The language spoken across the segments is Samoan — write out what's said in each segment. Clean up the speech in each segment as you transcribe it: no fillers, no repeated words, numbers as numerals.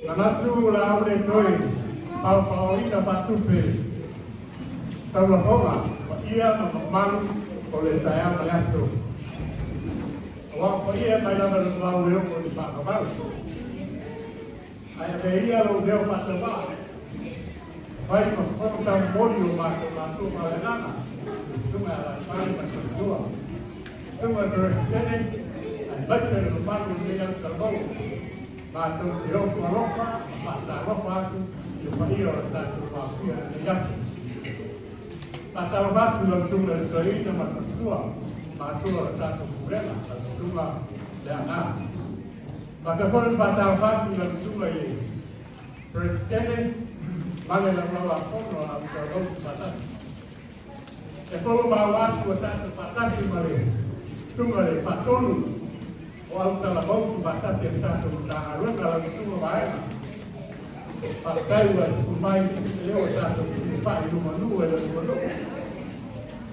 Manatu la au le toe paopaoina faatupe taulafoga paia ma mamalu o le taeao ma le aso. Aua o paia mai lava i le mauvau e oo i le faavavau. Ae avea ia lou leo faatauvaa fai ma fofoga taumoli o matou matua faaleagaga, le susuga ia Laifale ma le faletua, susuga i le Peresetene, aemaise le mamalu o lenei autalavou. Matou te ofo alofa ma faatalofa atu i le paia o le tatou mafuia i lenei aso. Faatalofa atu lau susuga i le toeaina ma le faletua, matua o le tatou pulega, lau susuga Leaana. Faapea foi ona faatalofa atu i lau susuga i le Peresetene ma le Laulau-a-Fono a Autalavou Tuufaatasi. E fou maua atu ua tatou faatasi ma le susuga i le Faatonu o Autalavou Tuufaatasi a le tatou Matagaluega, lau susuga Vaega. Faafetai ua e susu mai lea ua tatou tilifai manu e le atunuu.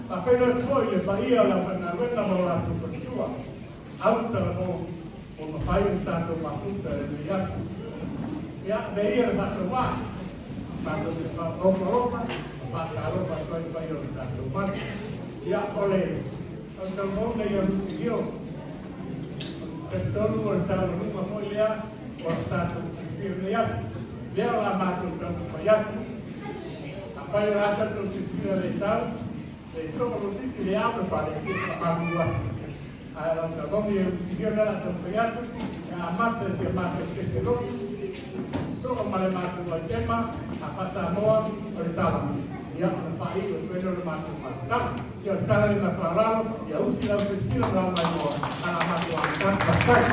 Faafeiloai atu foi i le paia o le aufaigaluega ma o latou faletua, Autalavou ua mafai ona tatou mafuta i lenei aso. Ia, avea ia le faatauvaa, matou te ofo alofa ma faatalofa atu ai i le paia o le tatou malu. Ia, o le autalavou nei o Lutihio, talitonu o le taualuga foi lea o le tatou filifili lenei aso. Lea o la matou taumafai atu. Afai o le a tatou silasila le tau, le so'o lositi le ave pale e faamalulu atu. Ae o le autalavou nei o Lutihio lea o le a taumafai atu, e amata i si a matou sese lotu, soo ma le matou aitema a faa-Samoa o le tala. Ia, ona faaiu atu ai lea o le matou mafutaga. Ia, o le tala lea ma le faaaloalo, ia usi lau silasila ma lau maimoa a la matou amataga. Faafetai.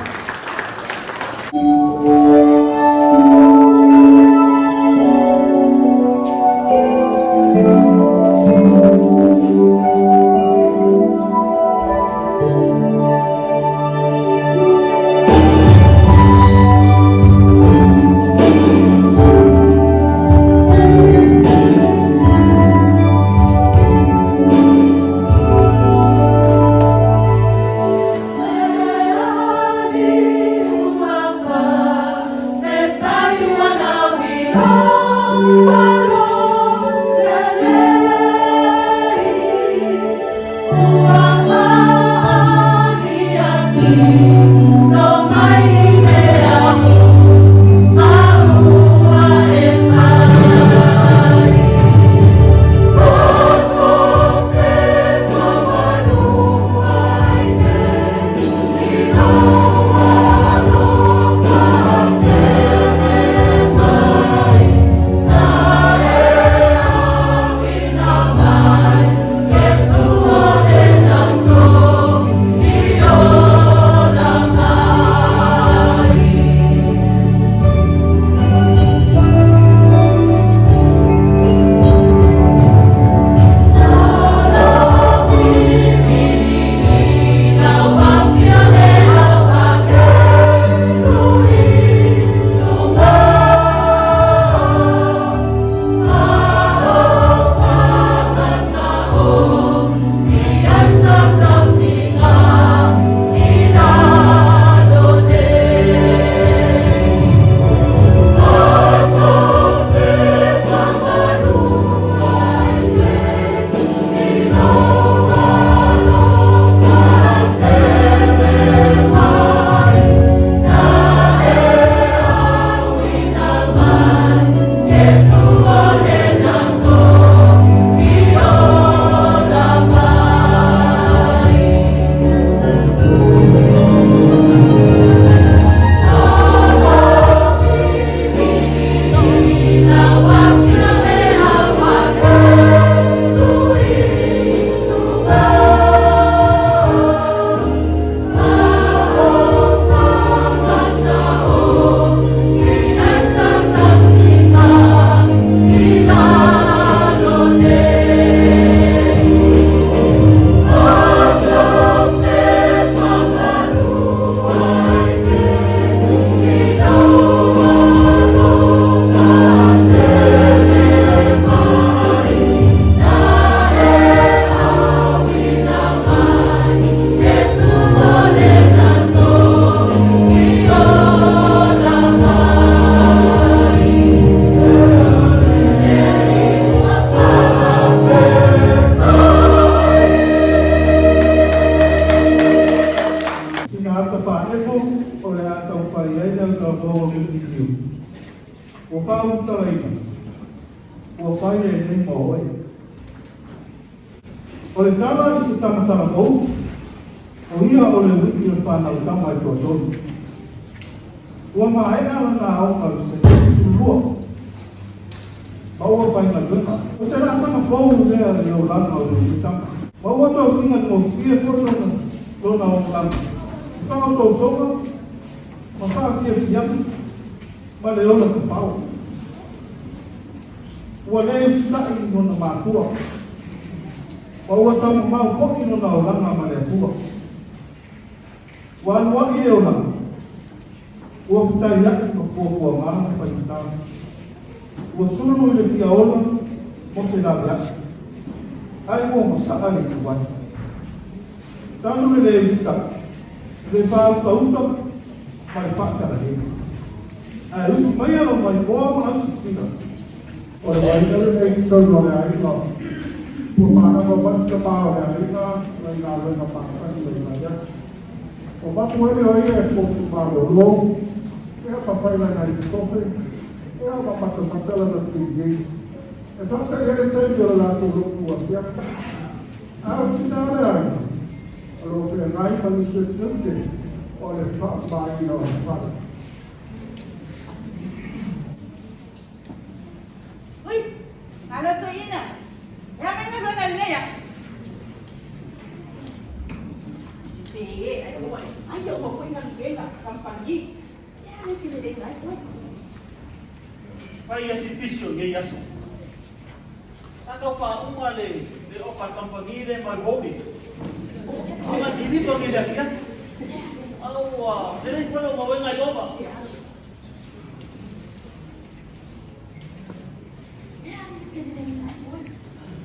Matiu, ua faaulutalaina, ua fai lenei mo oe. O le tala i se tama talavou, o ia o le ui'i o le fanau tama e toatolu. Ua maea lana aoga i le 12 ma ua faigaluega. O se laasaga fou lea i le olaga o le alii tama. Ma ua tofiga gofie foi lona olaga i faaosoosoga ma faafiafiaga ma le ola tapaau. Ua le usitai i ona matua, ma ua taumamao foi lona olaga ma le Atua. Ua alua'i le olaga, ua fetaia'i ma puapuaga ma faigata. Ua sulu i le fia ola mo se laveai, ae ua masaa le ipuvai. Talu le le usitai, le faautauta ma le faatalale. Ae usi maia lau maimoa ma lau silasila. O le vaaiga lenei i totonu o le aiga, ua manava mai le tama o le aiga mai galuega masani mai mai atu. O mapu ele o ia e fotu malolo, ia ma fai lana itutofe, ia ma matamata lana TV. E faata'i ai le taimi o le latou lotu afiafi. A o tina o le aiga, o lo o feagai ma nisi o tiute o le faamamaina o le fale. Ui, alo toeaina. E a mai galuega i lenei aso? Pe, ai ua ai uma foi galuega kamupani. E a le feleleina ai oe? Fai ia si pisi o nei aso. Sa tau faauma le ofa kamupani le mai Voli. O nga diliva ngi le afiafi. A ua lelei foi lau mauega i ova. E a le feleleina ai oe?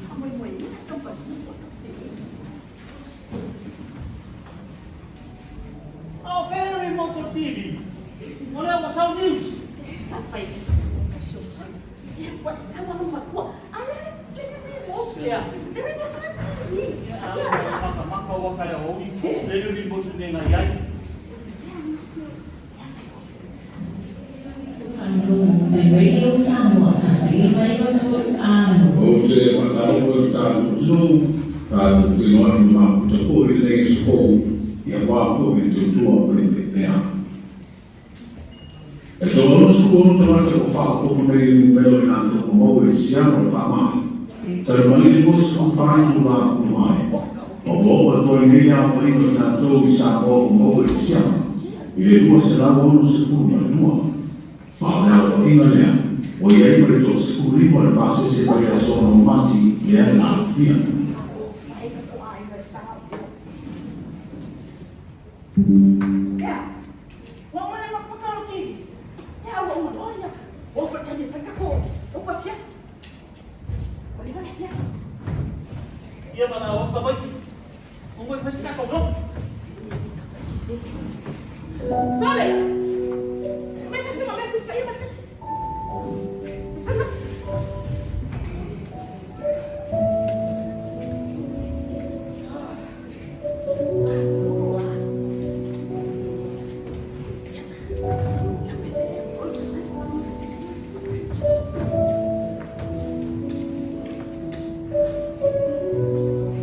Faamoemoeina kamupani ua pe. A o fea le remote o le TV? O lea ua sau news. Fai, fai e ua e sau alo matua. A le le remote lea. Le remote la TV. Ia, maka maka ua ka le oi. Le le remote ne ngai ai. Radio Samoa, tasi mai o Ou te faatalofa i le tatou atunuu, tatou feiloai ma mafuta foi i lenei aso fou, ia aua foi le tautua faifaipea. E 36 tagata ua faaopoopo nei le numera o i latou ua maua i le siama o le faamai, talu mai le 24 itula ua mavae, ma ua oo atu ai nei le aofaiga o i latou i Samoa ua maua i le siama i le 262. Ma o le aofaiga lea ua i ai ma le 15 o le pasese mai le aso 6 Mati lea e alofia. Fai ka ko ai le sa. Ea, ua uma le mapaka o TV. Ea, ua uma loa ia. O fa kani fa kako. O pa fia. O le vale fia. Ia mana o ka mai. O mai fai se tatou lotu. Sole! Mai ka tuma mai kuspa ia mai kasi. Fai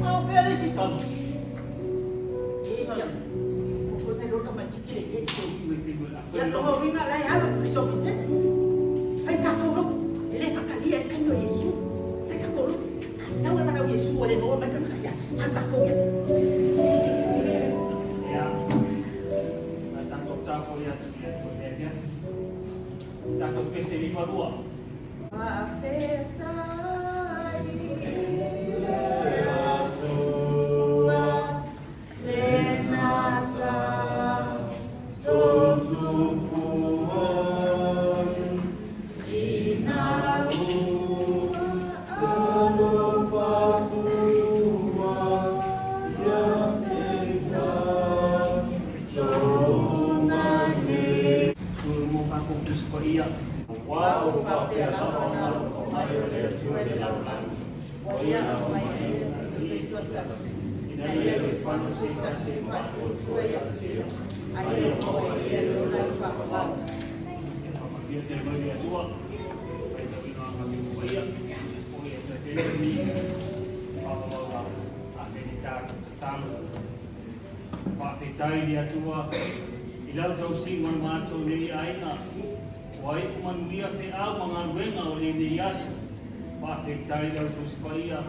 A o fea le isi tama? Ia to winga lai alo so Vicente. Fai tatou lotu. E le whakalia e kanyo Yesu. Fai tatou lotu. A sau e malau Yesu o le noa mai tangata ia. Alu tatou ia. Ia. Na tatou tapo ia tu ia tu ia ia. Tatou pese lima lua. Faafetai le Atua, lena sa totupuai, ina ua alofa fua ia te tatou mai nei. Sulu mo ka ko kuspa ia. Wa o faapea lava ona alofa mai o le Atua i le lalolagi. O ia na aumai ai le Iesu tasi, ina ia loifano se tasi e faatuatua ia te ia, a ia maua ai ia le olaga faavavau. Faamanuia tele mai le Atua, faitauina galuega paia, o ia toe tele ni faaauauga a Minita tatalo. Faafetai i le Atua i lau tausiga o le matou nei aiga, ua iu manuia feau ma galuega o lenei aso. Faafetai i lau Tusi Paia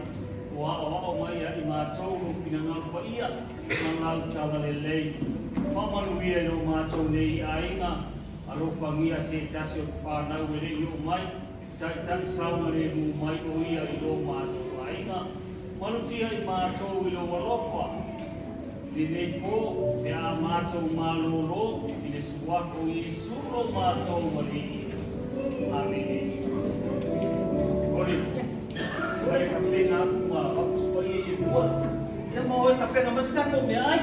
ua aoao mai ia i matou lou finagalo paia ma lau talalelei. Faamanuia i lo matou nei aiga, alofagia se tasi o fanau e le i oo mai, taitai saogalemu mai o ia i lo matou aiga. Malutia i matou i lou alofa. Lenei po, pe a matou malolo i le suafa o Iesu lo matou Alii. Amene. Oli, ua e tapena aku ma vakusi paia i e lua. Ia ma oe tapena mai se tatou meaai,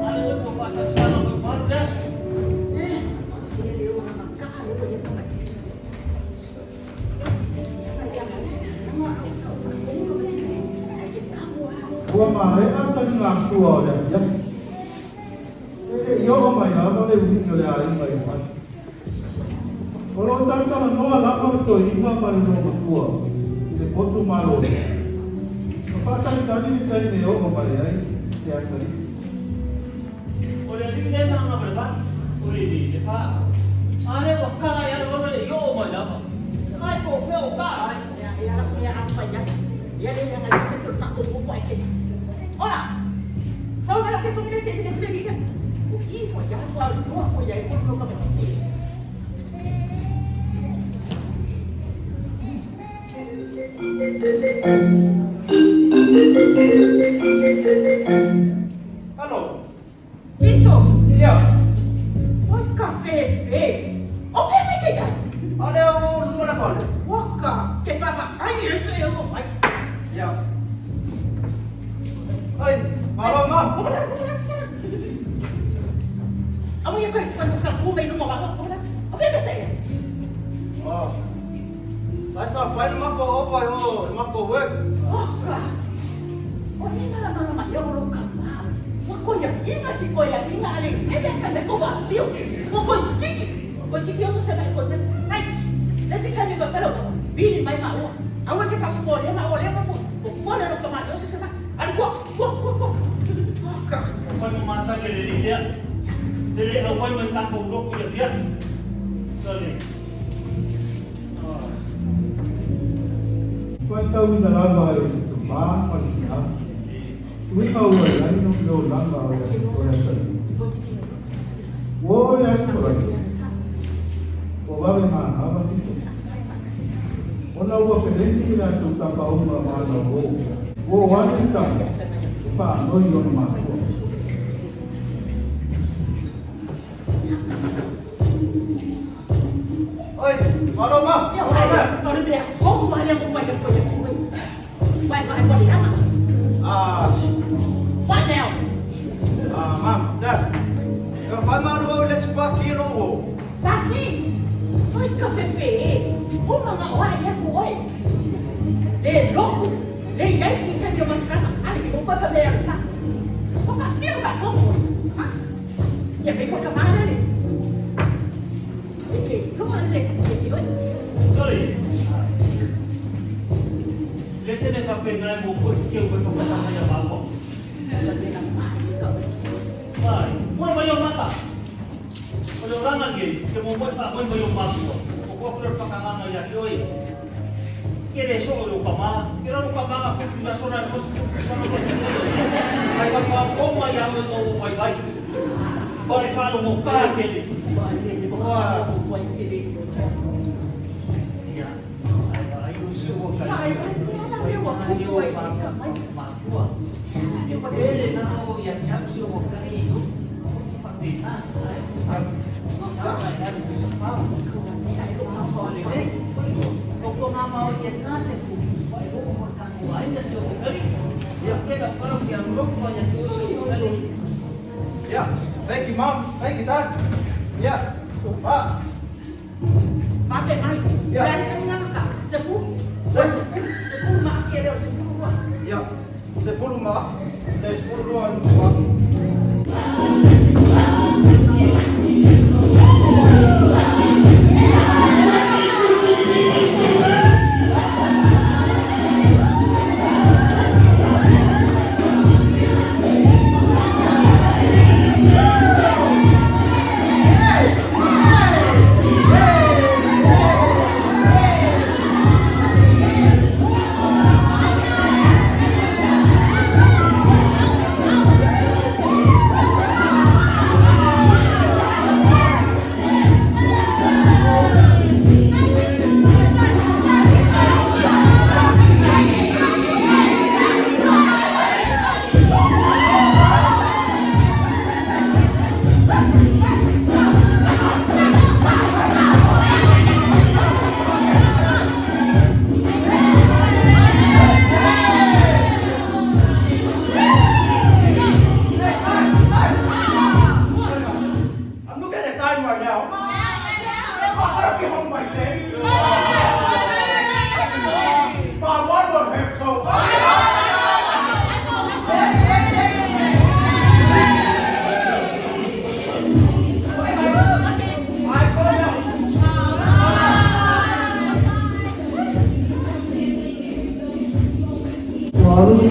a lea ua faasalasala mai ua alu le aso. Eh, ia le o makaa le o ia mai. Ua maea taligasua o le afiafi. E le i oo mai lava le uliʻi o le aiga i mai. O lo o talatalanoa lava le toeaina ma le loomatua i le potu malolo. Ma faatalitali le taimi e oo mai ai le atalii. O le alii lea na aga ma le vai, o le le le fa. A lea ua kala i alo ona le i oo mai lava. Ai po o fea o ka ai. Ia, ia, ia, a fai atu. Ia le ia ngai te fa ko ko ai ke. Ola. Sa ma la ke ko se se le le. O ki ko ya ko ko ko ya ko ko ka me. Hello. Iso. Ia. Oi ka fe fe. O pe mai ke ya. Ale o lunga na fale. Waka ke fa ma ai e pe o mai. Ia. Oi, malo ma. Amo ia ko ko ka ku mai no ma o O pe se ya. Oh. Lai sa fai no mako o fai o mako work. Waka. O ni na ma ma yo lo ka ma. Wa ko ya inga si ko ya inga ale. E ya ka ko ba pio. Wa ko kiki. Ko kiki o se mai ko te. Ai. Le si ka ni ko pelo. Bili mai ma o. Awa ke fa ko le ma o le ko ko ko le ro ka ma yo se ma. Al ko ko ko ko. Waka. O fai mo masa ke le le lea. Le le au fai mai takou loku ia fiafi. Sale. Ah. Faitauina lava e le tamā ma le tinā uiga ua i ai le olaga o le atalii. Ua oo i le aso Faraile, ua vave manava Tito, ona ua feleni i latou tapaauga ma ana uō. Ua oo ane le tama e faanoi i ona matua. Oi, malo ma. Ia o le mea o ma le ko mai ko ya ko. Vai vai ko le ama. Ah, What now? ah, mam, dad. Ka fai malo o le spa kilo o. Paki. Oi ka fe fe. O mama o ai ko oi. Le loku. Le iai i ka yo man ka ale ko pa pa me ka. O ka fia ka ko. Ha? Ia me ko ka ma le. E ke lo ale ke ke oi. Sale. Le se ne faapena e mo koe ke ua tokataha ia maua. La le na ma ka. Ai, moe mai o mata. O le olaga nei, ke mo moe faamoe mai o matua. O koa kule whakanganga ia te oi. Ke le so o le ukama, ke raro ukamanga fusu na sona no si sana ko te moe. Ai ka pa o mai a mo o vai vai. Pare whalo mo ka ke le. Wa le le ko ko ke le. Ia. Ai ai o su o kai. Ai ai na le wa ko Ai ko o ai ma ka mai. matua. Ele na o ia tau si o kai o. O ki whapena. Ai, sa. Sa mai na le pau. O ko ngā mau i e nā se ku. Wai o mo ka ko ai na se o kari. Ia ke ka paro ki a roku ia te o se o kari. Yeah. Thank you, mom. Thank you, dad. Yeah. Pa. Ma pe mai. Ya. Ya. Se nga ka. Se fu. Se fu. Se fu ma ke le se fu wa. Yeah. Se fulu ma. Se fulu roa ma. Thank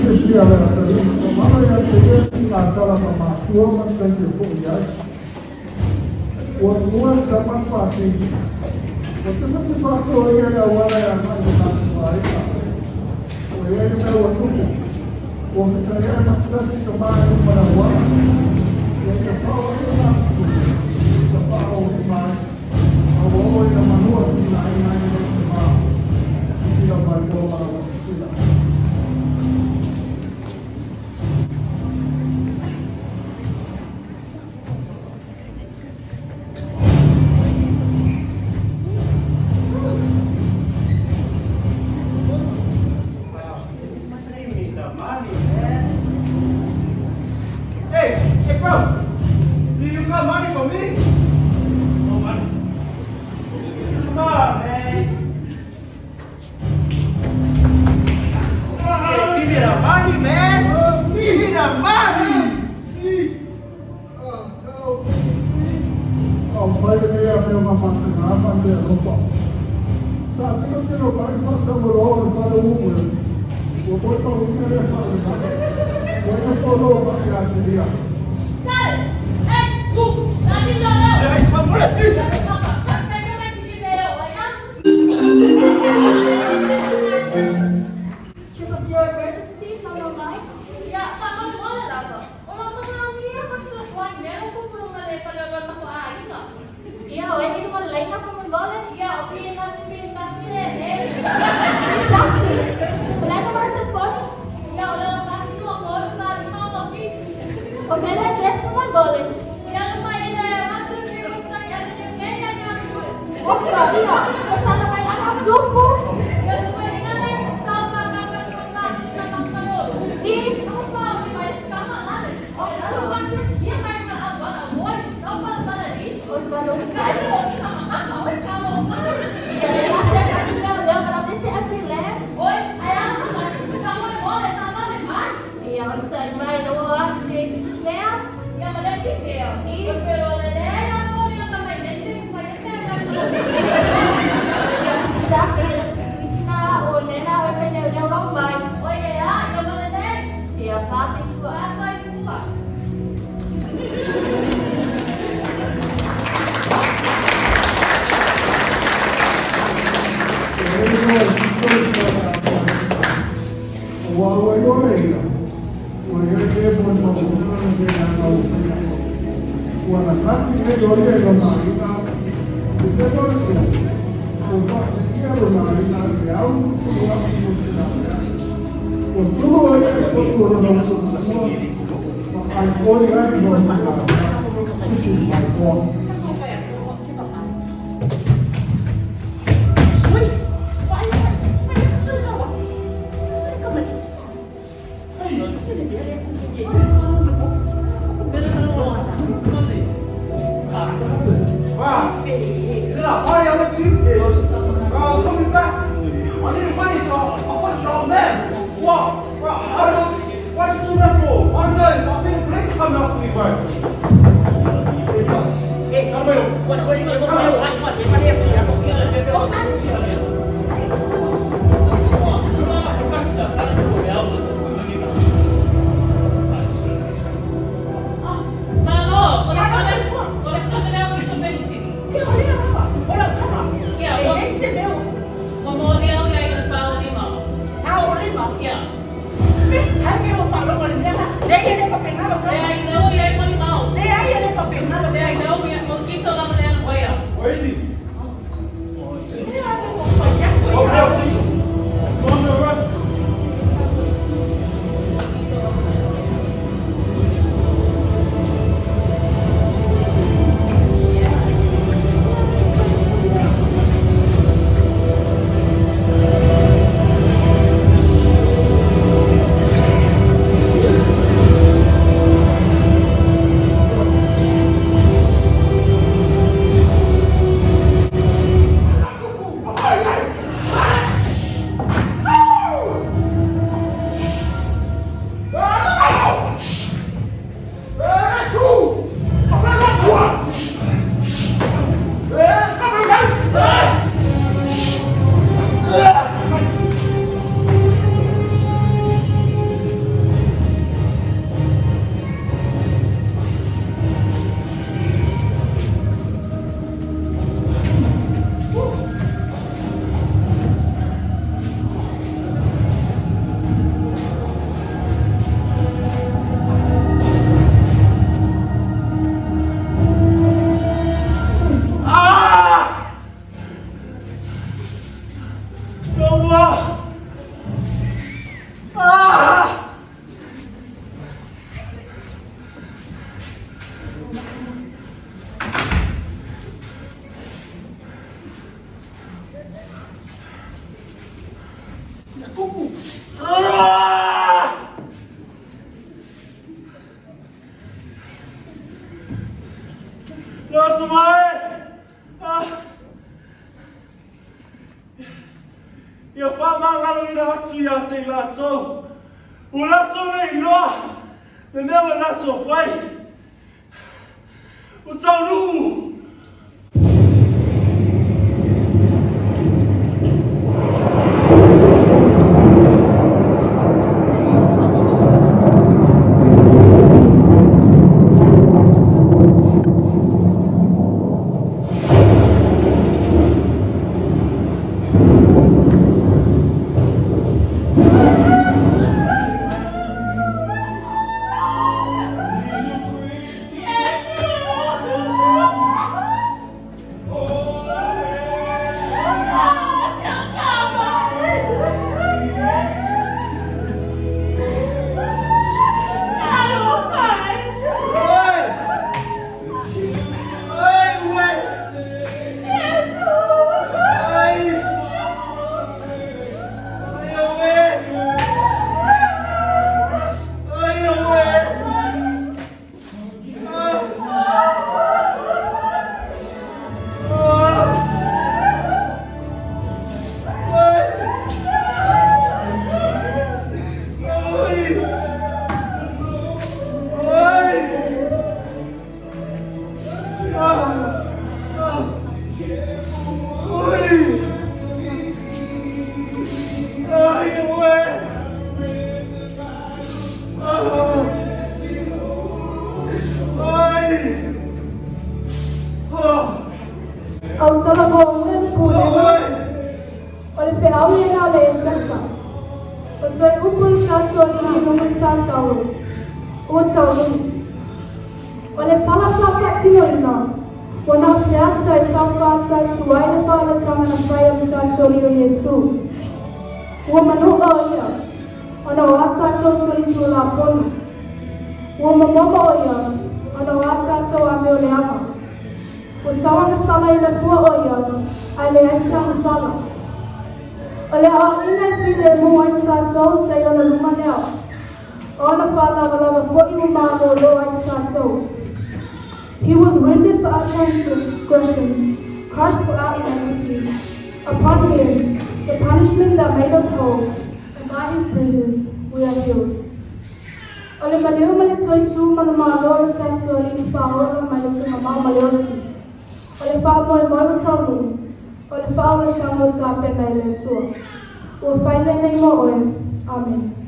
fiafia le atalii, mamala ia te ia i ngā tala ma matua ma taimi e foʻi ai. Ua ua le tama faatini. Ua te mate faatoa ia le auala e agai i le tatou aiga. Ua i ai le mea ua tupu. Ua fetaiai ma se tasi tamā i luma o le auala. Ua tafao ai lona atu tapaau mai. A ua oo ina manua tigaina ai lona tamā. Sisila mai loa ma lana sisila. Give me some money, man. Hey, hey, bro. Do you got money for me? No money. Come on, man. Hey, give me the money, man. Give me the money. Please! Help me, please! Aufai lenei a mea ma faatagā ma le alofa. Sa tilotilo mai faatamoloa o le fale umu e. Ua moe pauina lea faalavelave. Ua ina polo mai ia te ia. Hey, come on, please. Triple 0 emergency, someone mai? Ia, faamolemole lava. O lau pagaulia ka fesoasoani mea lau pupuluga le faleoloa le matou aiga. Ia, o e ni mo leina faamolemole? Ia, o pina sipilitasi lele. Taxi. O le numera telefoni? Ia, o le 1 2 3 4 5 6 7. O mele address faamolemole? Ia, luma i le 123 Woodstock Avenue, Kenya, Ngāpuhi. Oka, ia. O sana mai ana tupu. Ia, sueina le sau ka ka ka ka ka si ka ka ka lo. I. Au fa o mai skama lale. O ka ba se kia mai na a wa a wa sau pa pa la ri. O balo. Ka o ni ka ma ka o ka lo. Ia, le ase ka tira o leo mala dese ambulance. Oi, ai a sa ka mo le mo le sa la le mai. Ia, o le sai mai no a se se se mea. Ia ma le si mea. O pero le le la fo ni la ta mai mense ku pa ye ka ka. Ia, taxi le sisina o nena o fele o leo rau mai. Oi e a, ia ma le le. Ia, fasi fua. Asa i fua. E le loa i sito i sa O ua ua iloa e ia. Ua iai le mo le mauina na le aga ua faia. Ua nakati nei o ia i lona aiga. I te loa le tua. Ua faateia lona aiga i le au tutulu aku mo te lea. Ua sulu o ia e fotu o lona uso matua. Ma aikoi ai lona lea. Tupu mai koa. Oi, vai, vai, vai, vai, vai, Wow. Little party I went to. Bro, I was coming back. I didn't manage to. I pushed the old man. What? Bro, I don't know. Why'd you do that for? I don't know. I think the police coming after me, bro. Ah! Ah! Ah! Le aso mai! Ah! Ia faamagaloina atu ia te i latou. Ua latou le iloa le mea ua latou fai. Ua taunuu. Autala mo le pulega o le feau lena o le Esaka. O toe upu le tatou alii i luga i sa taulu, ua taunuu. O le tala sa faatinoina, ua na o se ata e taufaata atu ai le faaolataga na fai e le tatou Alii o Iesu. Ua manua o ia, ona o a tatou solitulafono. Ua momomo o ia, ona o a tatou amio leaga. Ua tau agasala i le fua o ia, ae leai se agasala. O le aoaiga e filemu ai tatou sa i ona luma lea. O ona faalavalava foi ua malōlō ai tatou. He was wounded for our transgressions, crushed for our iniquities. Upon him the punishment that made us whole, and by his bruises we are healed. O le maliu ma le toitū manumalo o le tatou Alii Faaola mai le tuugamau ma le oti. O le faamoemoe ua taunuu, o le faaolataga ua tapena e le Atua. Ua fai lenei mo oe. Amene.